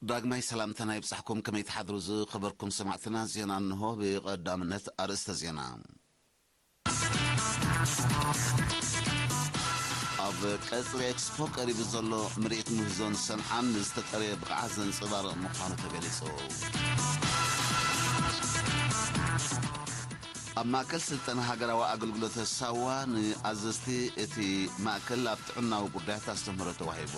ዳግማይ ሰላምታና ይብጻሕኩም። ከመይ ትሓድሩ ዝኸበርኩም ሰማዕትና? ዜና እንሆ። ብቐዳምነት ኣርእስተ ዜና። ኣብ ቀጽሪ ኤክስፖ ቀሪቡ ዘሎ ምርኢት ምህዞን ሰንዓን ንዝተጠርየ ብቕዓት ዘንጸባርቕ ምዃኑ ተገሊጹ። ኣብ ማእከል ስልጠና ሃገራዊ ኣገልግሎት ሳዋ ንኣዘዝቲ እቲ ማእከል ኣብ ጥዕናዊ ጉዳያት ኣስተምህሮ ተዋሂቡ።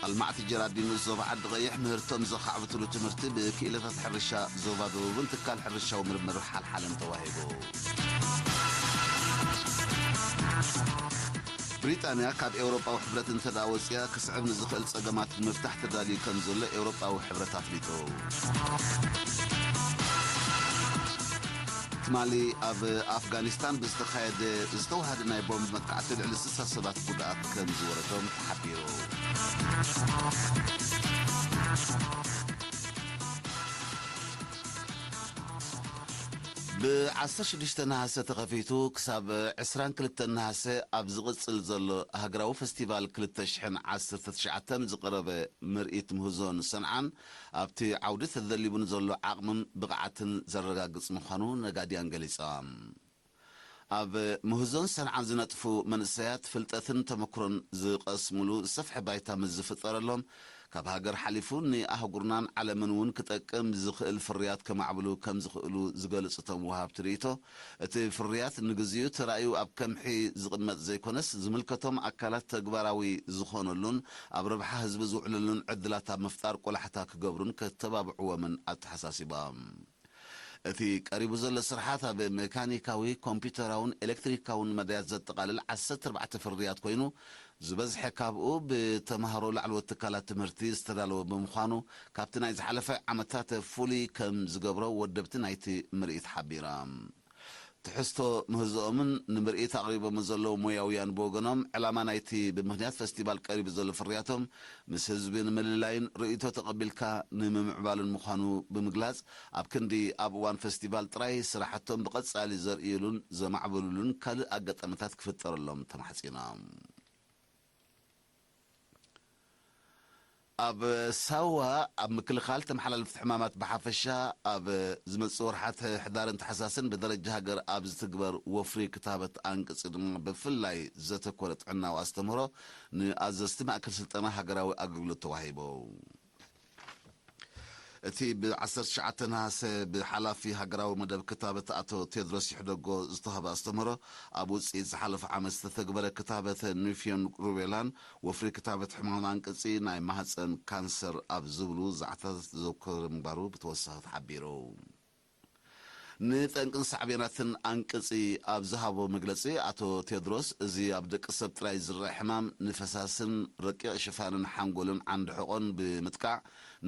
ኣልማዕቲ ጀራዲኖስ ዞባ ዓዲ ቀይሕ ምህርቶም ዘኻዕብትሉ ትምህርቲ ብክኢላታት ሕርሻ ዞባ ደቡብን ትካል ሕርሻዊ ምርምር ሓልሓልን ተዋሂቡ። ብሪጣንያ ካብ ኤውሮጳዊ ሕብረት እንተ ደኣ ወጺኣ፣ ክስዕብ ንዝኽእል ጸገማት ንምፍታሕ ተዳልዩ ከም ዘሎ ኤውሮጳዊ ሕብረት ኣፍሊጡ። ትማሊ ኣብ ኣፍጋኒስታን ብዝተኻየደ ዝተዋሃደ ናይ ቦምብ መጥቃዕቲ ልዕሊ ስሳ ሰባት ጉድኣት ከም ዝወረዶም ተሓቢሩ። ብ ዓሰርተ ሽዱሽተ ነሃሰ ተኸፊቱ ክሳብ ዕስራን ክልተን ነሃሰ ኣብ ዝቕጽል ዘሎ ሃገራዊ ፈስቲቫል ክልተ ሽሕን ዓሰርተ ትሽዓተን ዝቐረበ ምርኢት ምህዞን ሰንዓን ኣብቲ ዓውዲ ተደሊቡ ንዘሎ ዓቕምን ብቕዓትን ዘረጋግጽ ምዃኑ ነጋድያን ገሊጾም። ኣብ ምህዞን ሰንዓን ዝነጥፉ መንእሰያት ፍልጠትን ተመክሮን ዝቐስምሉ ዝሰፍሐ ባይታ ምስ ዝፍጠረሎም፣ ካብ ሃገር ሓሊፉ ንኣህጉርናን ዓለምን እውን ክጠቅም ዝኽእል ፍርያት ከማዕብሉ ከም ዝኽእሉ ዝገልጹ እቶም ወሃብቲ ርእይቶ፣ እቲ ፍርያት ንግዚኡ ተራእዩ ኣብ ከምሒ ዝቕመጥ ዘይኮነስ፣ ዝምልከቶም ኣካላት ተግባራዊ ዝኾነሉን ኣብ ረብሓ ህዝቢ ዝውዕለሉን ዕድላት ኣብ ምፍጣር ቆላሕታ ክገብሩን ከተባብዕዎምን ኣተሓሳሲቦም። እቲ ቀሪቡ ዘሎ ስርሓት ኣብ ሜካኒካዊ፣ ኮምፒውተራውን ኤሌክትሪካውን መዳያት ዘጠቓልል ዓሰርተ ኣርባዕተ ፍርያት ኮይኑ፣ ዝበዝሐ ካብኡ ብተምሃሮ ላዕለዎት ትካላት ትምህርቲ ዝተዳለወ ብምዃኑ፣ ካብቲ ናይ ዝሓለፈ ዓመታት ፍሉይ ከም ዝገብሮ ወደብቲ ናይቲ ምርኢት ሓቢሮም። ትሕዝቶ ምህዞኦምን ንምርኢት ኣቕሪቦም ዘለዉ ሞያውያን ብወገኖም፣ ዕላማ ናይቲ ብምኽንያት ፈስቲቫል ቀሪቡ ዘሎ ፍርያቶም ምስ ህዝቢ ንምልላይን ርእይቶ ተቐቢልካ ንምምዕባልን ምዃኑ ብምግላጽ፣ ኣብ ክንዲ ኣብ እዋን ፈስቲቫል ጥራይ ስራሕቶም ብቐጻሊ ዘርእይሉን ዘማዕብሉሉን ካልእ ኣጋጣሚታት ክፍጠረሎም ተማሕጺኖም። ኣብ ሳዋ ኣብ ምክልኻል ተመሓላለፍቲ ሕማማት ብሓፈሻ፣ ኣብ ዝመጽእ ወርሓት ሕዳርን ታሕሳስን ብደረጃ ሃገር ኣብ ዝትግበር ወፍሪ ክታበት ኣንቅጺ ድማ ብፍላይ ዘተኮረ ጥዕናዊ ኣስተምህሮ ንኣዘዝቲ ማእከል ስልጠና ሃገራዊ ኣገልግሎት ተዋሂቡ። እቲ ብ ዓሰርተ ትሽዓተ ነሃሰ ብሓላፊ ሃገራዊ መደብ ክታበት ኣቶ ቴድሮስ ይሕደጎ ዝተዋህበ ኣስተምህሮ፣ ኣብ ውጽኢት ዝሓለፈ ዓመት ዝተተግበረ ክታበት ኑፊዮን ሩቤላን ወፍሪ ክታበት ሕማም ኣንቅጺ ናይ ማህጸን ካንሰር ኣብ ዝብሉ ዛዕታታት ዘተኮረ ምግባሩ ብተወሳኺ ተሓቢሩ። ንጠንቅን ሳዕቤናትን ኣንቅጺ ኣብ ዝሃቦ መግለጺ፣ ኣቶ ቴድሮስ፣ እዚ ኣብ ደቂ ሰብ ጥራይ ዝረኣ ሕማም፣ ንፈሳስን ረቂቕ ሽፋንን ሓንጎልን ዓንዲ ሕቖን ብምጥቃዕ፣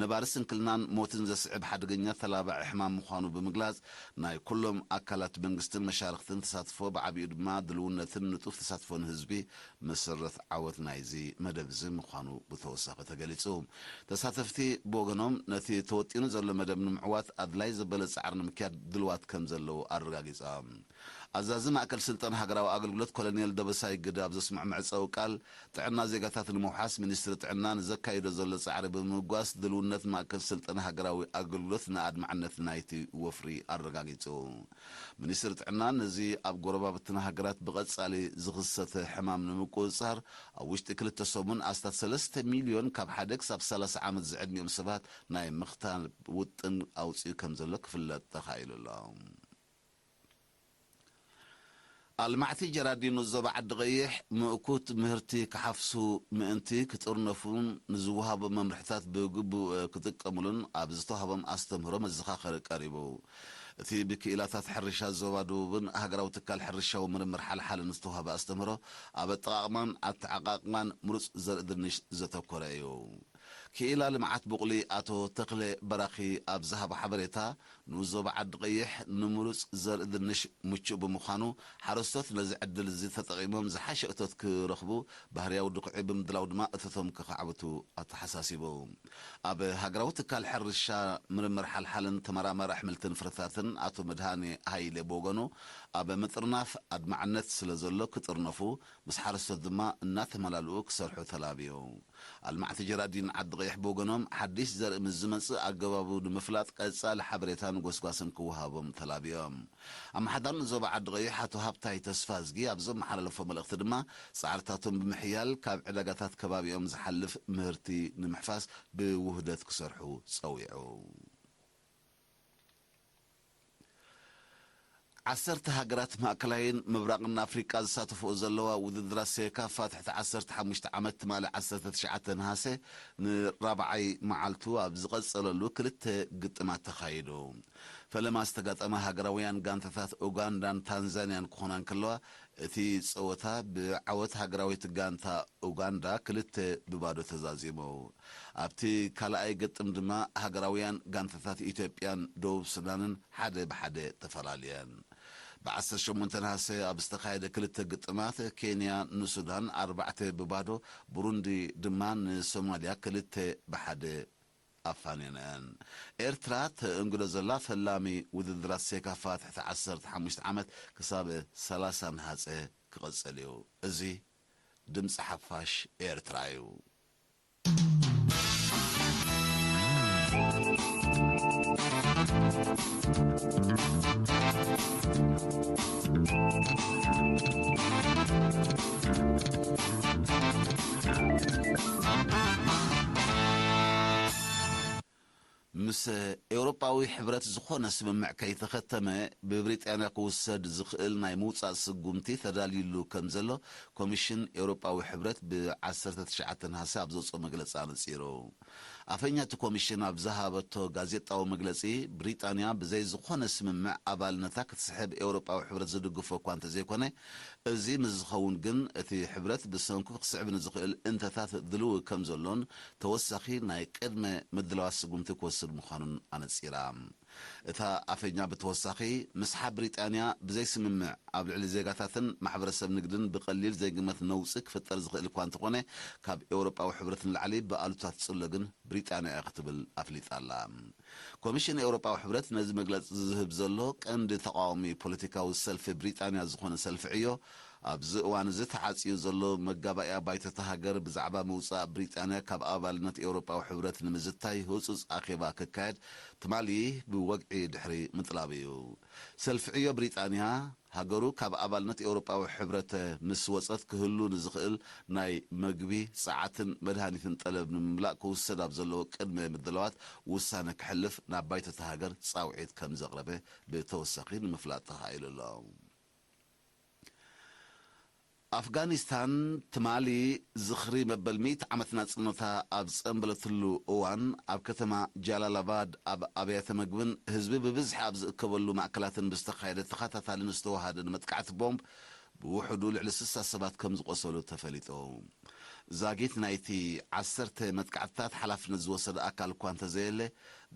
ነባሪ ስንክልናን ሞትን ዘስዕብ ሓደገኛ ተላባዒ ሕማም ምዃኑ ብምግላጽ፣ ናይ ኩሎም ኣካላት መንግስትን መሻርኽትን ተሳትፎ፣ ብዓቢኡ ድማ ድልውነትን ንጡፍ ተሳትፎን ህዝቢ መሰረት ዓወት ናይዚ መደብ እዚ ምዃኑ ብተወሳኺ ተገሊጹ። ተሳተፍቲ ብወገኖም፣ ነቲ ተወጢኑ ዘሎ መደብ ንምዕዋት ኣድላይ ዘበለ ጻዕሪ ንምክያድ ድልዋት ከም ዘለዉ ኣረጋጊጾም። ኣዛዚ ማእከል ስልጠና ሃገራዊ ኣገልግሎት ኮሎኔል ደበሳይ ግደ ኣብ ዘስምዖ መዕጸዊ ቃል፣ ጥዕና ዜጋታት ንምውሓስ ሚኒስትሪ ጥዕና ንዘካይዶ ዘሎ ጻዕሪ ብምምጓስ፣ ድልውነት ማእከል ስልጠና ሃገራዊ ኣገልግሎት ንኣድማዕነት ናይቲ ወፍሪ ኣረጋጊጹ። ሚኒስትሪ ጥዕና ነዚ ኣብ ጎረባብትና ሃገራት ብቐጻሊ ዝኽሰት ሕማም ንምቁጽጻር፣ ኣብ ውሽጢ ክልተ ሰሙን ኣስታት ሰለስተ ሚልዮን ካብ ሓደ ክሳብ ሰላሳ ዓመት ዝዕድሚኦም ሰባት ናይ ምኽታብ ውጥን ኣውጺኡ ከም ዘሎ ክፍለጥ ተኻኢሉ ኣሎ። ኣልማዕቲ ጀራዲኖ ዞባ ዓዲ ቀይሕ ምእኩት ምህርቲ ክሓፍሱ ምእንቲ ክጥርነፉን ንዝወሃቦም መምርሕታት ብግቡእ ክጥቀሙሉን ኣብ ዝተዋህቦም ኣስተምህሮ መዘኻኸሪ ቀሪቡ። እቲ ብክኢላታት ሕርሻ ዞባ ደቡብን ሃገራዊ ትካል ሕርሻዊ ምርምር ሓልሓልን ዝተዋህበ ኣስተምህሮ፣ ኣብ ኣጠቓቕማን ኣተዓቓቕማን ምሩጽ ዘርኢ ድንሽ ዘተኮረ እዩ። ክኢላ ልምዓት ቡቕሊ ኣቶ ተኽለ በራኺ ኣብ ዝሃቦ ሓበሬታ፣ ንኡስ ዞባ ዓዲ ቀይሕ ንምሩፅ ዘርኢ ድንሽ ምቹእ ብምዃኑ፣ ሓረስቶት ነዚ ዕድል እዚ ተጠቒሞም ዝሓሸ እቶት ክረኽቡ፣ ባህርያዊ ድኹዒ ብምድላው ድማ እቶቶም ከኻዕብቱ ኣተሓሳሲቡ። ኣብ ሃገራዊ ትካል ሕርሻ፣ ምርምር ሓልሓልን ተመራማሪ ኣሕምልትን ፍረታትን ኣቶ መድሃኔ ሃይለ ብወገኑ፣ ኣብ ምጥርናፍ ኣድማዕነት ስለ ዘሎ ክጥርነፉ፣ ምስ ሓረስቶት ድማ እናተመላልኡ ክሰርሑ ተላብዩ። ኣልማዕቲ ጀራዲን ዓዲ ቀይሕ ብወገኖም፣ ሓድሽ ዘርኢ ምስ ዝመጽእ ኣገባቡ ንምፍላጥ ቀጻሊ ሓበሬታን ጎስጓስን ክወሃቦም ተላብዮም። ኣመሓዳሪ ዞባ ዓዲ ቀይሕ ኣቶ ሃብታይ ተስፋዝጊ ኣብ ዘመሓላለፎ መልእኽቲ ድማ፣ ጻዕርታቶም ብምሕያል ካብ ዕዳጋታት ከባቢኦም ዝሓልፍ ምህርቲ ንምሕፋስ ብውህደት ክሰርሑ ጸዊዑ። ዓሰርተ ሃገራት ማእከላይን ምብራቕን ኣፍሪቃ ዝሳተፍኦ ዘለዋ ውድድራት ሴካፋ ትሕቲ ዓሰርተ ሓሙሽተ ዓመት ትማሊ ዓሰርተ ትሽዓተ ነሃሰ ንራብዓይ መዓልቱ ኣብ ዝቐጸለሉ ክልተ ግጥማት ተኻይዱ። ፈለማ ዝተጋጠማ ሃገራውያን ጋንታታት ኡጋንዳን ታንዛንያን ክኾና እንከለዋ፣ እቲ ጸወታ ብዓወት ሃገራዊት ጋንታ ኡጋንዳ ክልተ ብባዶ ተዛዚሙ። ኣብቲ ካልኣይ ግጥም ድማ ሃገራውያን ጋንታታት ኢትዮጵያን ደቡብ ሱዳንን ሓደ ብሓደ ተፈላልየን። ብዓሰርተ ሸሞንተ ነሃሰ ኣብ ዝተኻየደ ክልተ ግጥማት፣ ኬንያ ንሱዳን ኣርባዕተ ብባዶ፣ ብሩንዲ ድማ ንሶማልያ ክልተ ብሓደ ኣፋንየንአን። ኤርትራ ተእንግዶ ዘላ ፈላሚ ውድድራት ሴካፋ ትሕቲ ዓሰርተ ሓሙሽተ ዓመት ክሳብ ሰላሳ ነሃጸ ክቕጽል እዩ። እዚ ድምጺ ሓፋሽ ኤርትራ እዩ። ምስ ኤውሮጳዊ ሕብረት ዝኾነ ስምምዕ ከይተኸተመ፣ ብብሪጣንያ ክውሰድ ዝኽእል ናይ ምውጻእ ስጉምቲ ተዳልዩሉ ከም ዘሎ ኮሚሽን ኤውሮጳዊ ሕብረት ብ ዓሰርተ ትሽዓተ ነሃሰ ኣብ ዘውጽኦ መግለጺ ኣነጺሩ። ኣፈኛ እቲ ኮሚሽን ኣብ ዝሃበቶ ጋዜጣዊ መግለጺ፣ ብሪጣንያ ብዘይ ዝኾነ ስምምዕ ኣባልነታ ክትስሕብ ኤውሮጳዊ ሕብረት ዝድግፎ እኳ እንተዘይኮነ፣ እዚ ምስ ዝኸውን ግን እቲ ሕብረት ብሰንኩ ክስዕብ ንዝኽእል እንተታት ድልው ከም ዘሎን ተወሳኺ ናይ ቅድመ ምድላዋት ስጉምቲ ክወስድ ምዃኑን ኣነጺራ። እታ ኣፈኛ ብተወሳኺ፣ ምስሓብ ብሪጣንያ ብዘይ ስምምዕ ኣብ ልዕሊ ዜጋታትን ማሕበረሰብ ንግድን ብቐሊል ዘይግመት ነውጺ ክፍጠር ዝኽእል እኳ እንተኾነ፣ ካብ ኤውሮጳዊ ሕብረት ንላዕሊ ብኣሉታ ትጽሎ ግን ብሪጣንያ እያ ክትብል ኣፍሊጣ ኣላ። ኮሚሽን ኤውሮጳዊ ሕብረት ነዚ መግለጺ ዝህብ ዘሎ ቀንዲ ተቓዋሚ ፖለቲካዊ ሰልፊ ብሪጣንያ ዝኾነ ሰልፊ ዕዮ፣ ኣብዚ እዋን እዚ ተዓጽዩ ዘሎ መጋባእያ ባይቶ እታ ሃገር ብዛዕባ ምውጻእ ብሪጣንያ ካብ ኣባልነት ኤውሮጳዊ ሕብረት ንምዝታይ ህጹጽ ኣኼባ ክካየድ ትማሊ ብወግዒ ድሕሪ ምጥላቡ እዩ። ሰልፊ ዕዮ ብሪጣንያ፣ ሃገሩ ካብ ኣባልነት ኤውሮጳዊ ሕብረት ምስ ወጸት ክህሉ ንዝኽእል ናይ መግቢ፣ ጸዓትን መድሃኒትን ጠለብ ንምምላእ ክውሰድ ኣብ ዘለዎ ቅድመ ምድላዋት ውሳነ ክሕልፍ ናብ ባይቶ እታ ሃገር ጻውዒት ከም ዘቕረበ ብተወሳኺ ንምፍላጥ ተኻኢሉ ኣሎ። ኣፍጋኒስታን ትማሊ ዝኽሪ መበል ሚእቲ ዓመት ናጽነታ ኣብ ጸንበለትሉ እዋን፣ ኣብ ከተማ ጃላላባድ ኣብ ኣብያተ መግብን ህዝቢ ብብዝሒ ኣብ ዝእከበሉ ማእከላትን ብዝተኻየደ ተኸታታልን ዝተወሃደን መጥቃዕቲ ቦምብ ብውሕዱ ልዕሊ ስሳ ሰባት ከም ዝቖሰሉ ተፈሊጡ። ዛጊት ናይቲ ዓሰርተ መጥቃዕትታት ሓላፍነት ዝወሰደ ኣካል እኳ እንተዘየለ፣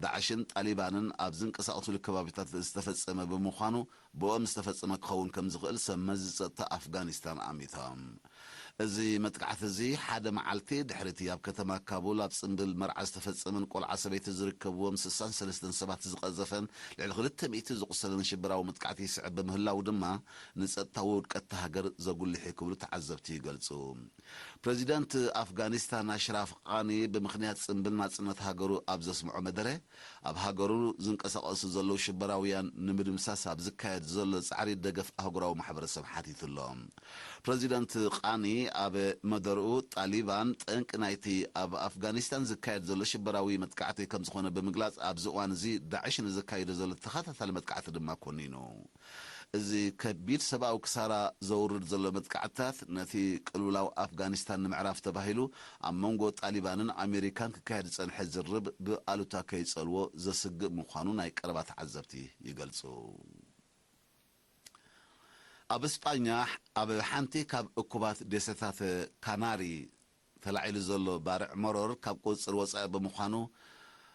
ዳዕሽን ጣሊባንን ኣብ ዝንቀሳቐሱሉ ከባቢታት ዝተፈጸመ ብምዃኑ፣ ብኦም ዝተፈጸመ ክኸውን ከም ዝኽእል ሰብ መዚ ጸጥታ ኣፍጋኒስታን ኣሚቶም። እዚ መጥቃዕቲ እዚ ሓደ መዓልቲ ድሕሪ እቲ ኣብ ከተማ ካቡል ኣብ ጽምብል መርዓ ዝተፈጸመን ቆልዓ ሰበይቲ ዝርከብዎም ስሳን ሰለስተን ሰባት ዝቐዘፈን ልዕሊ ክልተ ሚእቲ ዝቑሰለን ሽበራዊ መጥቃዕቲ ይስዕብ ብምህላው ድማ፣ ንጸጥታዊ ውድቀት እታ ሃገር ዘጉልሕ እዩ ክብሉ ተዓዘብቲ ይገልጹ። ፕረዚደንት ኣፍጋኒስታን ኣሽራፍ ቃኒ ብምኽንያት ጽምብል ናጽነት ሃገሩ ኣብ ዘስምዖ መደረ፣ ኣብ ሃገሩ ዝንቀሳቐሱ ዘለዉ ሽበራውያን ንምድምሳስ ኣብ ዝካየድ ዘሎ ጻዕሪ ደገፍ ኣህጉራዊ ማሕበረሰብ ሓቲቱ ኣሎ። ፕረዚደንት ቃኒ ኣብ መደርኡ፣ ጣሊባን ጠንቂ ናይቲ ኣብ ኣፍጋኒስታን ዝካየድ ዘሎ ሽበራዊ መጥቃዕቲ ከም ዝኾነ ብምግላጽ፣ ኣብዚ እዋን እዚ ዳዕሽ ንዘካይዶ ዘሎ ተኸታታሊ መጥቃዕቲ ድማ ኮኒኑ። እዚ ከቢድ ሰብኣዊ ክሳራ ዘውርድ ዘሎ መጥቃዕትታት፣ ነቲ ቅልውላው ኣፍጋኒስታን ንምዕራፍ ተባሂሉ ኣብ መንጎ ጣሊባንን ኣሜሪካን ክካየድ ዝጸንሐ ዝርርብ ብኣሉታ ከይጸልዎ ዘስግእ ምዃኑ ናይ ቀረባ ተዓዘብቲ ይገልጹ። ኣብ እስጳኛ፣ ኣብ ሓንቲ ካብ እኩባት ደሴታት ካናሪ ተላዒሉ ዘሎ ባርዕ መሮር ካብ ቁጽጽር ወጻኢ ብምዃኑ፣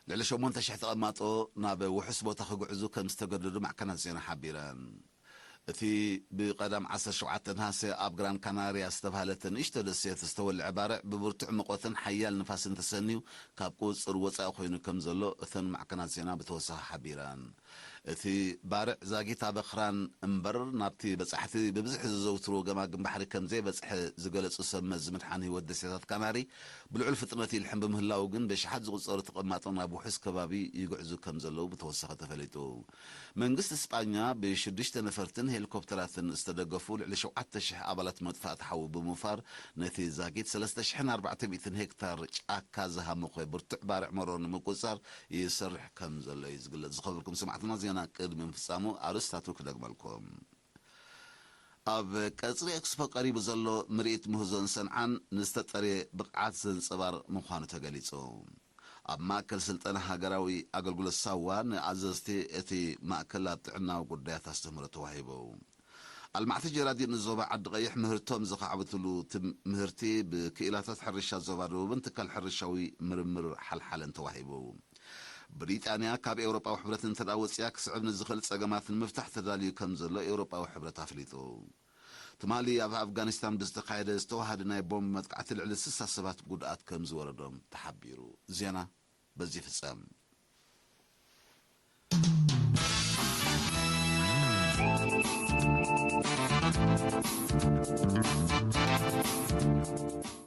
ልዕሊ ሸሞንተ ሽሕ ተቐማጦ ናብ ውሑስ ቦታ ክግዕዙ ከም ዝተገደዱ ማዕከናት ዜና ሓቢረን። እቲ ብቐዳም ዓሰርተ ሸውዓተ ነሃሰ ኣብ ግራን ካናርያ ዝተባህለት ንእሽቶ ደሴት ዝተወልዐ ባርዕ ብብርቱዕ ሙቐትን ሓያል ንፋስን ተሰንዩ ካብ ቁጽጽር ወጻኢ ኮይኑ ከም ዘሎ እተን ማዕከናት ዜና ብተወሳኺ ሓቢረን። እቲ ባርዕ ዛጊት ኣብ ኣኽራን እምበር ናብቲ በጻሕቲ ብብዝሒ ዘዘውትርዎ ገማግም ባሕሪ ከም ዘይበጽሐ ዝገለጹ ሰብ መዚ ምድሓን ህይወት ደሴታት ካናሪ ብልዑል ፍጥነት ይልሕም ብምህላዉ ግን ብሽሓት ዝቑጸሩ ተቐማጦ ናብ ውሑስ ከባቢ ይግዕዙ ከም ዘለዉ ብተወሳኺ ተፈሊጡ። መንግስቲ ስጳኛ ብሽዱሽተ ነፈርትን ሄሊኮፕተራትን ዝተደገፉ ልዕሊ ሸውዓተ ሽሕ ኣባላት መጥፋእቲ ሓዊ ብምውፋር ነቲ ዛጊት ሰለስተ ሽሕን ኣርባዕተ ሚእትን ሄክታር ጫካ ዝሃመኾ ብርቱዕ ባርዕ መሮ ንምቁጽጻር ይሰርሕ ከም ዘሎ እዩ ዝግለጽ። ዝኸበርኩም ሰማዕትና ዜና ቅድሚ ምፍጻሙ ኣርእስታቱ ክደግመልኩም። ኣብ ቀጽሪ ኤክስፖ ቀሪቡ ዘሎ ምርኢት ምህዞን ሰንዓን ንዝተጠርየ ብቕዓት ዘንጸባርቕ ምዃኑ ተገሊጹ። ኣብ ማእከል ስልጠና ሃገራዊ ኣገልግሎት ሳዋ ንኣዘዝቲ እቲ ማእከል ኣብ ጥዕናዊ ጉዳያት ኣስተምህሮ ተዋሂቡ። ኣልማዕቲ ጀራዲን ንዞባ ዓዲ ቀይሕ ምህርቶም ዘኻዕብትሉ ትም-፣ ምህርቲ ብክኢላታት ሕርሻ ዞባ ደቡብን ትካል ሕርሻዊ ምርምር ሓልሓለን ተዋሂቡ። ብሪጣንያ ካብ ኤውሮጳዊ ሕብረት እንተ ደኣ ወጺኣ ክስዕብ ንዝኽእል ጸገማት ንምፍታሕ ተዳልዩ ከም ዘሎ ኤውሮጳዊ ሕብረት ኣፍሊጡ። ትማሊ ኣብ ኣፍጋኒስታን ብዝተኻየደ ዝተዋሃደ ናይ ቦምብ መጥቃዕቲ ልዕሊ ስሳ ሰባት ጉድኣት ከም ዝወረዶም ተሓቢሩ። ዜና በዚ ይፍጸም።